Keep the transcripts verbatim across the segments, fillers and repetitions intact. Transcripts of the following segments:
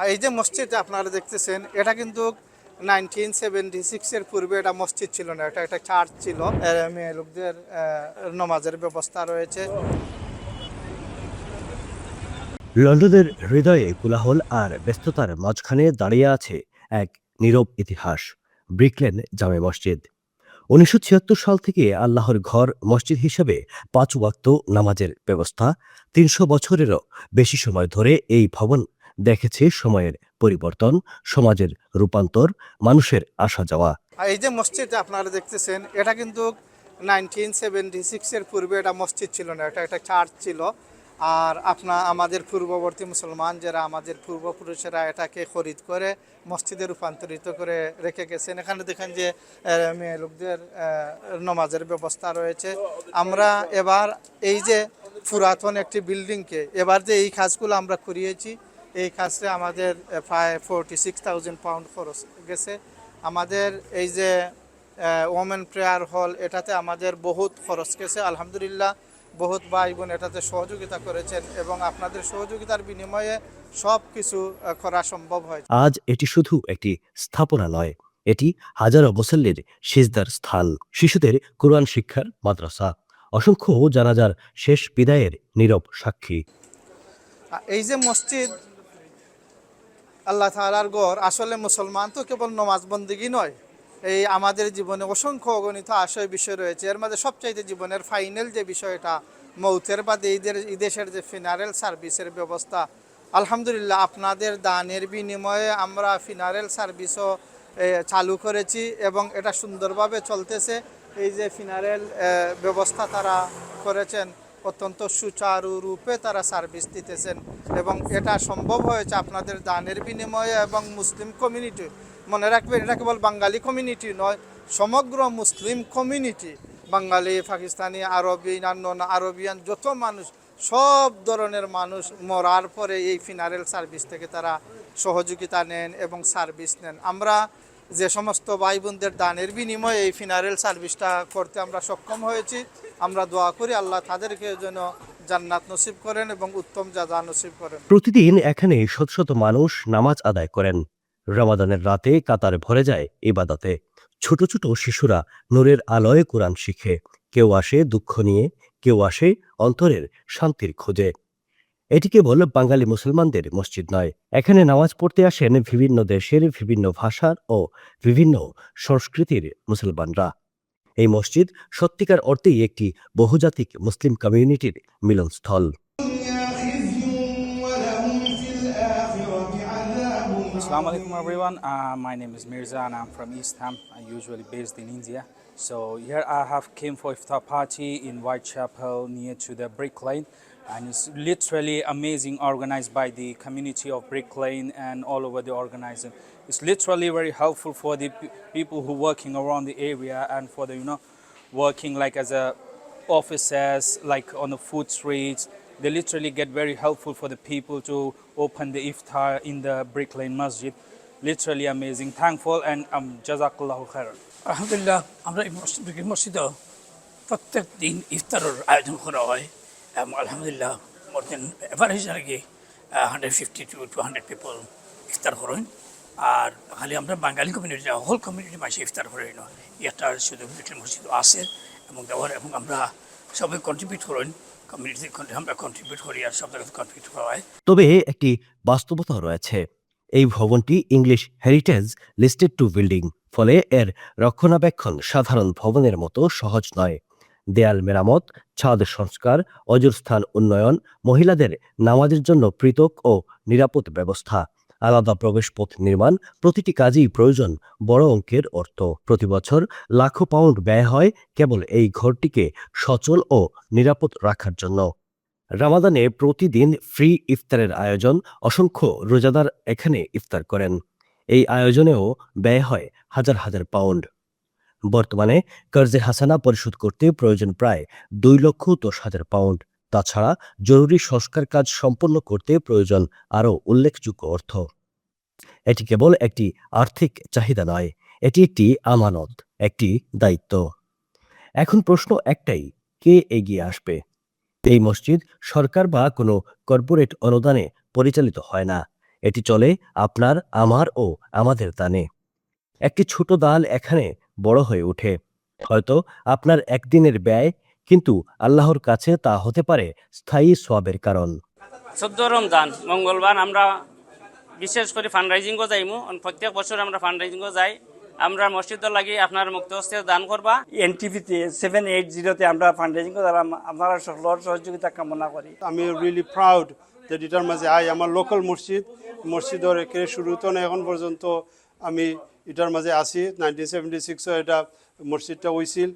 এই যে মসজিদ আপনারা দেখতেছেন, এটা কিন্তু নাইনটিন সেভেন্টি সিক্সের পূর্বে এটা মসজিদ ছিল না, এটা একটা চার্চ ছিল। এর মেয়ে লোকদের আহ, নমাজের ব্যবস্থা রয়েছে। লন্ডনের হৃদয়ে কোলাহল আর ব্যস্ততার মাঝখানে দাঁড়িয়ে আছে এক নীরব ইতিহাস, ব্রিকলেন জামে মসজিদ। উনিশশো ছিয়াত্তর সাল থেকে আল্লাহর ঘর মসজিদ হিসেবে পাঁচ ওয়াক্ত নামাজের ব্যবস্থা, তিনশো বছরেরও বেশি সময় ধরে এই ভবন দেখেছে সময়ের পরিবর্তন, সমাজের রূপান্তর, মানুষের আসা যাওয়া। আর এই যে মসজিদ আপনারা দেখতেছেন, এটা কিন্তু নাইনটিন সেভেন্টি সিক্সের পূর্বে এটা মসজিদ ছিল না, এটা একটা চার্চ ছিল। আর আপনা আমাদের পূর্ববর্তী মুসলমান যারা, আমাদের পূর্বপুরুষেরা এটাকে খরিদ করে মসজিদে রূপান্তরিত করে রেখে গেছেন। এখানে দেখেন যে আহ, মেয়ে লোকদের আহ, নমাজের ব্যবস্থা রয়েছে। আমরা এবার এই যে পুরাতন একটি বিল্ডিংকে এবার যে এই কাজগুলো আমরা করিয়েছি, এই কাজে আমাদের আহ, প্রায় ফোরটি সিক্স থাউজেন্ড পাউন্ড খরচ গেছে। আমাদের এই যে ওমেন প্রেয়ার হল, এটাতে আমাদের বহুত খরচ গেছে। আলহামদুলিল্লাহ, বহুত ভাই বোন এটাতে সহযোগিতা করেছেন এবং আপনাদের সহযোগিতার বিনিময়ে সব কিছু আহ, করা সম্ভব হয়েছে। আজ এটি শুধু একটি স্থাপনা নয়, এটি হাজারো মুসল্লির সিজদার স্থান, শিশুদের কোরআন শিক্ষার মাদ্রাসা, অসংখ্য জানাজার শেষ বিদায়ের নীরব সাক্ষী। আ, এই যে মসজিদ, আল্লাহ তাআলার ঘর, আসলে মুসলমান তো কেবল নমাজ বন্দেগী নয়, এই আমাদের জীবনে অসংখ্য অগণিত আশয় বিষয় রয়েছে। এর মাঝে সবচাইতে জীবনের ফাইনাল যে বিষয়টা, মৌতের বাদে ঈদের, ঈদেশের যে ফিনারেল সার্ভিসের ব্যবস্থা, আলহামদুলিল্লাহ, আপনাদের দানের বিনিময়ে আমরা ফিনারেল সার্ভিসও এ, চালু করেছি এবং এটা সুন্দরভাবে চলতেছে। এই যে ফিনারেল এ, ব্যবস্থা তারা করেছেন, অত্যন্ত সুচারু রূপে তারা সার্ভিস দিতেছেন এবং এটা সম্ভব হয়েছে আপনাদের দানের বিনিময়ে। এবং মুসলিম কমিউনিটি, মনে রাখবেন, এটা কেবল বাঙালি কমিউনিটি নয়, সমগ্র মুসলিম কমিউনিটি, বাঙালি, পাকিস্তানি, আরবি, নান্নন আরবিয়ান, যত মানুষ, সব ধরনের মানুষ মরার পরে এই ফিনারেল সার্ভিস থেকে তারা সহযোগিতা নেন এবং সার্ভিস নেন। আমরা যে সমস্ত ভাই বোনদের দানের বিনিময়ে এই ফিনারেল সার্ভিসটা করতে আমরা সক্ষম হয়েছি, আমরা দোয়া করি আল্লাহ তাদেরকে যেন জান্নাত নসিব করেন এবং উত্তম জাযা নসিব করেন। প্রতিদিন এখানে শত শত মানুষ নামাজ আদায় করেন। রমাদানের রাতে কাতার ভরে যায় ইবাদতে। ছোট ছোট শিশুরা নূরের আলোয় কোরআন শিখে। কেউ আসে দুঃখ নিয়ে, কেউ আসে অন্তরের শান্তির খোঁজে। এটি কেবল বাঙালি মুসলমানদের মসজিদ নয়, এখানে নামাজ পড়তে আসেন বিভিন্ন দেশের, বিভিন্ন ভাষার ও বিভিন্ন সংস্কৃতির মুসলমানরা। এই মসজিদ সত্যিকার অর্থেই একটি বহুজাতিক মুসলিম কমিউনিটির মিলনস্থল। Assalamu alaikum everyone. Uh, my name is Mirza and I'm from East Ham. I'm usually based in India. So here I have came for iftar party in Whitechapel near to the Brick Lane. And it's literally amazing, organized by the community of Brick Lane and all over the organization. It's literally very helpful for the pe- people who working around the area and for the, you know, working like as a officers, like on the food streets. They literally get very helpful for the people to open the iftar in the Brick Lane Masjid. Literally amazing. Thankful and um, Jazakallahu khairan. আলহামদুলিল্লাহ, আমরা এই মসজিদ, মসজিদে প্রত্যেক দিন ইফতারের আয়োজন করা হয় এবং আলহামদুলিল্লাহ, মোর দেন এভারেজ আর কি, hundred fifty two two hundred people ইফতার করেন। আর খালি আমরা বাঙালি কমিউনিটি না, হোল কমিউনিটি মাসে ইফতার করে না, একটা শুধু লিটল মসজিদ আছে এবং দেওয়ার, এবং আমরা সবাই কন্ট্রিবিউট করেন, কমিউনিটি আমরা কন্ট্রিবিউট করি আর সব জায়গাতে কন্ট্রিবিউট করা হয়। তবে একটি বাস্তবতাও রয়েছে। এই ভবনটি English heritage listed two building, ফলে এর রক্ষণাবেক্ষণ সাধারণ ভবনের মতো সহজ নয়। দেয়াল মেরামত, ছাদ সংস্কার, অজুর স্থান উন্নয়ন, মহিলাদের নামাজের জন্য পৃথক ও নিরাপদ ব্যবস্থা, আলাদা প্রবেশপথ নির্মাণ, প্রতিটি কাজেই প্রয়োজন বড় অঙ্কের অর্থ। প্রতি বছর লাখো পাউন্ড ব্যয় হয় কেবল এই ঘরটিকে সচল ও নিরাপদ রাখার জন্য। রামাদানে প্রতিদিন ফ্রি ইফতারের আয়োজন, অসংখ্য রোজাদার এখানে ইফতার করেন। এই আয়োজনেও ব্যয় হয় হাজার হাজার পাউন্ড। বর্তমানে কর্জে হাসানা পরিশোধ করতে প্রয়োজন প্রায় দুই লক্ষ দশ হাজার পাউন্ড। তাছাড়া জরুরি সংস্কার কাজ সম্পন্ন করতে প্রয়োজন আরও উল্লেখযোগ্য অর্থ। এটি কেবল একটি আর্থিক চাহিদা নয়, এটি একটি আমানত, একটি দায়িত্ব। এখন প্রশ্ন একটাই, কে এগিয়ে আসবে? এই মসজিদ সরকার বা কোনো কর্পোরেট অনুদানে পরিচালিত হয় না। এটি চলে আপনার, আমার ও আমাদের দানে। একটি ছোট দান এখানে বড় হয়ে ওঠে। হয়তো আপনার একদিনের ব্যয়, কিন্তু আল্লাহর কাছে তা হতে পারে স্থায়ী সওয়াবের কারণ। চোদ্দ রমজান মঙ্গলবার আমরা বিশেষ করে ফান্ডরাইজিংও যাইমু। অন-, প্রত্যেক বছর আমরা ফান্ডরাইজিংও যাই। আমরা মসজিদর লাগি আপনার মুক্ত হস্তে দান করবা। এনটিভিতে সেভেন এইট জিরোতে আমরা ফান্ডরাইজিংও যাইলাম, আপনারা সকলের সহযোগিতা কামনা করি। আমি রিয়েলি প্রাউড যে এটার মাঝে আই, আমার লোকাল মসজিদ, মসজিদর একেবারে শুরু তনে এখন পর্যন্ত আমি এটার মাঝে আছি। নাইনটিন সেভেন্টি সিক্সও এটা মসজিদটা হইছিল,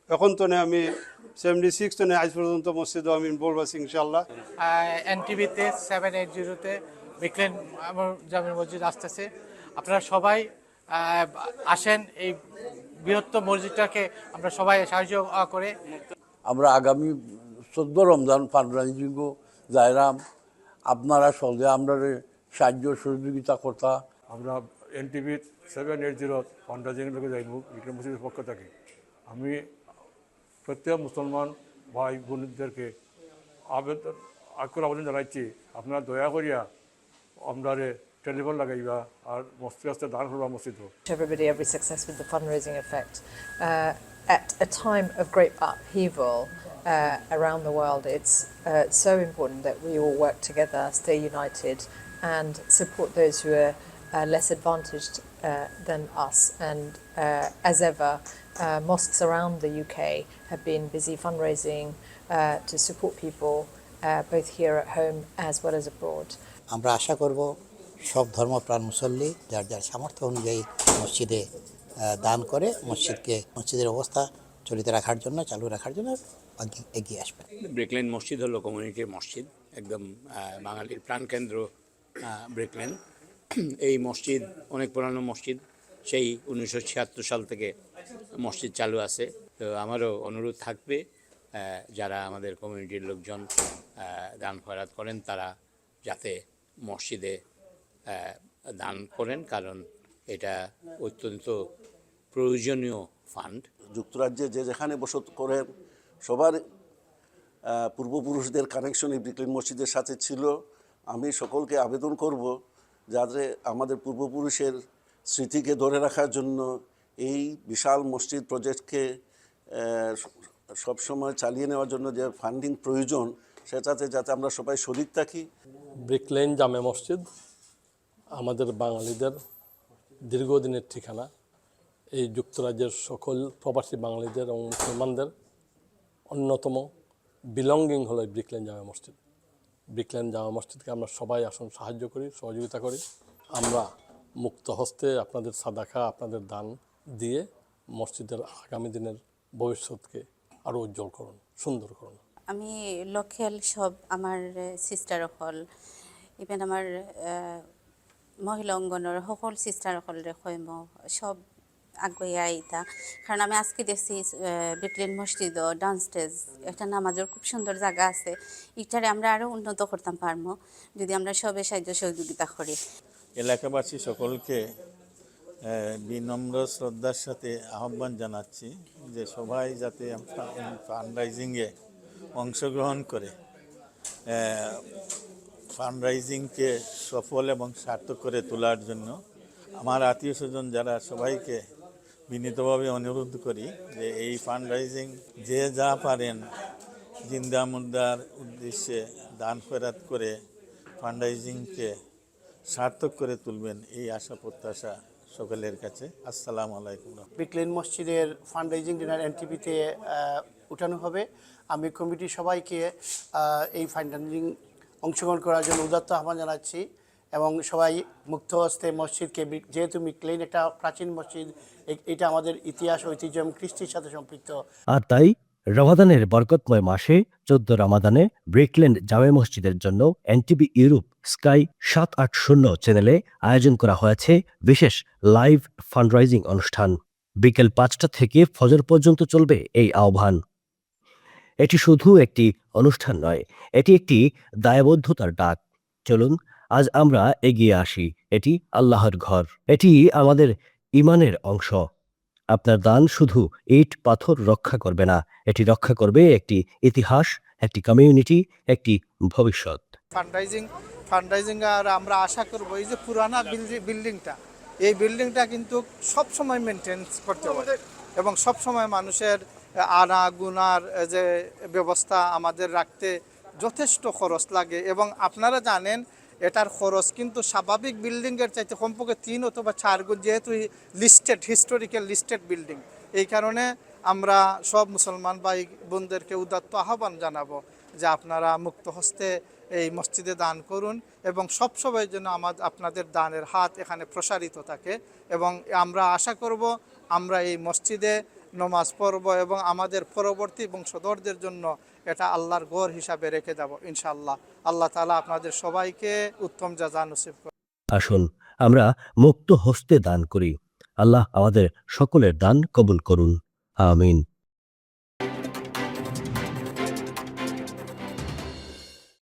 এখন তনে আমি সেভেন্টি সিক্স তনে আজ পর্যন্ত মসজিদও আমি ইনভলভ আছি ইনশাআল্লাহ। এনটিভিতে সেভেন এইট জিরোতে ব্রিকলেন জামে মসজিদ আসতেছে। আপনারা সবাই আহ, আসেন, এই বৃহত্তর মসজিদটাকে আমরা সবাই সাহায্য আহ, করে। আমরা আগামী চোদ্দ রমজান ফান্ডরাইজিংও যাইরাম। আপনারা সহজে আমরা সাহায্য সহযোগিতা করতা। আমরা NTV seven eight zero fundraising লগে যাইব ব্রিকলেন মসজিদর পক্ষ থেকে। আমি প্রত্যেক মুসলমান ভাই বোনদেরকে আবেদন, আকুল আবেদন জানাচ্ছি, আপনারা দয়া করিয়া আমরারে টেলিফোন লাগাইবা আর মসজিদ আসতে দান করবা মসজিদও। Wish everybody every success with the fundraising effect. Uh, at a time of great upheaval uh, around the world, it's uh, so important that we all work together, stay united, and support those who are uh, less advantaged uh, than us. And uh, as ever, uh, mosques around the U K have been busy fundraising uh, to support people uh, both here at home as well as abroad. আমরা আশা করব সব ধর্মপ্রাণ মুসল্লি যার যার সামর্থ্য অনুযায়ী মসজিদে আহ, দান করে মসজিদকে, মসজিদের অবস্থা চলিত রাখার জন্য, চালু রাখার জন্য এগিয়ে- এগিয়ে আসবেন। ব্রিকলেন মসজিদ হলো কমিউনিটির মসজিদ, একদম আহ, বাঙালির প্রাণকেন্দ্র আহ, ব্রিকলেন। এই মসজিদ অনেক পুরানো মসজিদ, সেই উনিশশো ছিয়াত্তর সাল থেকে মসজিদ চালু আছে। তো আমারও অনুরোধ থাকবে আহ, যারা আমাদের কমিউনিটির লোকজন আহ, দান খয়রাত করেন, তারা যাতে মসজিদে আহ, দান করেন, কারণ এটা অত্যন্ত প্রয়োজনীয় ফান্ড। যুক্তরাজ্যে যে যেখানে বসত করেন, সবার আহ, পূর্বপুরুষদের কানেকশন এই ব্রিকলেন মসজিদের সাথে ছিল। আমি সকলকে আবেদন করব যাতে আমাদের পূর্বপুরুষের স্মৃতিকে ধরে রাখার জন্য এই বিশাল মসজিদ প্রজেক্টকে আহ, সবসময় চালিয়ে নেওয়ার জন্য যে ফান্ডিং প্রয়োজন, সেটাতে যাতে আমরা সবাই শরিক থাকি। ব্রিকলেন জামে মসজিদ আমাদের বাঙালিদের দীর্ঘদিনের ঠিকানা। এই যুক্তরাজ্যের সকল প্রবাসী বাঙালিদের এবং মুসলমানদের অন্যতম বিলঙ্গিং হলো এই ব্রিকলেন জামে মসজিদ। ব্রিকলেন জামে মসজিদকে আমরা সবাই আসুন, সাহায্য করি, সহযোগিতা করি। আমরা মুক্ত হস্তে আপনাদের সাদাকা, আপনাদের দান দিয়ে মসজিদের আগামী দিনের ভবিষ্যৎকে আরও উজ্জ্বল করুন, সুন্দর করুন। আমি লোকাল সব আমার সিস্টার অকল, ইভেন আমার আহ, মহিলা অঙ্গনর সকল সিস্টার অকলরে কইমু, সব আগুয়াইয়া আইতা। কারণ আমি আজকে দেখছি আহ, ব্রিকলেন মসজিদও ডাউনস্টেজ একটা নামাজর খুব সুন্দর জাগা আছে। ইটারে আমরা আরও উন্নত করতাম পারমু যদি আমরা সবে সাহায্য সহযোগিতা করি। এলাকাবাসী সকলকে আহ, বিনম্র শ্রদ্ধার সাথে আহ্বান জানাচ্ছি যে সবাই যাতে ফান্ডরাইজিংয়ে অংশগ্রহণ করে ফান্ডরাইজিংকে সফল এবং সার্থক করে তোলার জন্য আমার আত্মীয় স্বজন যারা, সবাইকে বিনীতভাবে অনুরোধ করি যে এই ফান্ডরাইজিং যে যা পারেন জিন্দা মুর্দার উদ্দেশ্যে দান খয়রাত করে ফান্ডরাইজিংকে সার্থক করে তুলবেন, এই আশা প্রত্যাশা সকলের কাছে। আসসালামু আলাইকুম। ব্রিকলেন মসজিদের ফান্ডরাইজিং ডিনার এনটিভিতে উঠানো হবে। আমি কমিটির সবাইকে আহ, এই ফান্ডরাইজিং অংশগ্রহণ করার জন্য উদাত্ত আহ্বান জানাচ্ছি এবং সবাই মুক্ত হস্তে মসজিদকে বি- যেহেতু ব্রিকলেন একটা প্রাচীন মসজিদ, এ- এটা আমাদের ইতিহাস, ঐতিহ্য এবং কৃষ্টির সাথে সম্পৃক্ত। আর তাই রমাদানের বরকতময় মাসে চোদ্দ রমাদানে ব্রিকলেন জামে মসজিদের জন্য এনটিভি ইউরোপ স্কাই সাত আট শূন্য চ্যানেলে আয়োজন করা হয়েছে বিশেষ লাইভ ফান্ডরাইজিং অনুষ্ঠান। বিকেল পাঁচটা থেকে ফজর পর্যন্ত চলবে এই আহ্বান। এটি শুধু একটি অনুষ্ঠান নয়, এটি একটি দায়বদ্ধতার ডাক। চলুন, আজ আমরা এগিয়ে আসি। এটি আল্লাহর ঘর, এটি আমাদের ইমানের অংশ। আপনার দান শুধু ইট পাথর রক্ষা করবে না, এটি রক্ষা করবে একটি ইতিহাস, একটি কমিউনিটি, একটি ভবিষ্যৎ। ফান্ডরাইজিং ফান্ডরাইজিং আর আমরা আশা করব এই যে পুরানা বিল্ডিংটা, এই বিল্ডিংটা কিন্তু সব সময় মেনটেন্স করতে হবে এবং সব সময় মানুষের আনা গুনার যে ব্যবস্থা আমাদের রাখতে যথেষ্ট খরচ লাগে। এবং আপনারা জানেন, এটার খরচ কিন্তু স্বাভাবিক বিল্ডিংয়ের চাইতে কমপক্ষে তিন অথবা চার গুণ, যেহেতু লিস্টেড, হিস্টোরিক্যাল লিস্টেড বিল্ডিং। এই কারণে আমরা সব মুসলমান ভাই বোনদেরকে উদাত্ত আহ্বান জানাবো যে আপনারা মুক্ত হস্তে এই মসজিদে দান করুন এবং সব সময় যেন আমাদের, আপনাদের দানের হাত এখানে প্রসারিত থাকে। এবং আমরা আশা করব আমরা এই মসজিদে নমাজ পড়ব এবং আমাদের পরবর্তী বংশধরদের জন্য এটা আল্লাহর ঘর হিসাবে রেখে যাব ইনশাআল্লাহ। আল্লাহ তাআলা আপনাদের সবাইকে উত্তম জাযা নসিব করুন। আসুন, আমরা মুক্ত হস্তে দান করি। আল্লাহ আমাদের সকলের দান কবুল করুন। আমিন।